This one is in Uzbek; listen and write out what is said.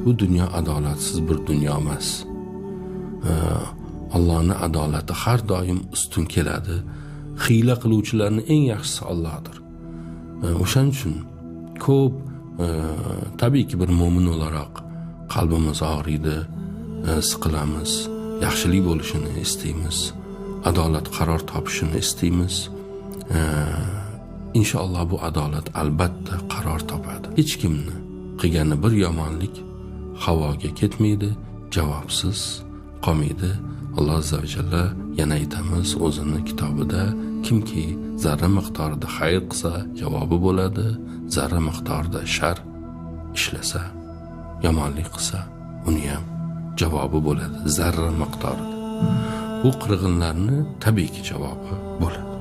Bu dunyo adolatsiz bir dunyo emas. Allohning adolati har doim ustun keladi. Hiyla qiluvchilarning eng yaxshisi Allohdir. O'shaning uchun ko'p tabiiyki bir mo'min o'laroq qalbimiz og'riydi, siqilamiz, yaxshilik bo'lishini istaymiz, adolat qaror topishini istaymiz. Inshaalloh bu adolat albatta qaror topadi. Hech kimni qilgani bir yomonlik havoga ketmaydi, javobsiz qolmaydi. Alloh azza va jalla yana aytamiz o'zini kitobida, kimki zarra miqdorida xayr qilsa javobi bo'ladi, zarra miqdorida shar ishlasa, yomonlik qilsa uni ham javobi bo'ladi, zarra miqdorida. Bu qirg'inlarni tabiiyki javobi bo'ladi.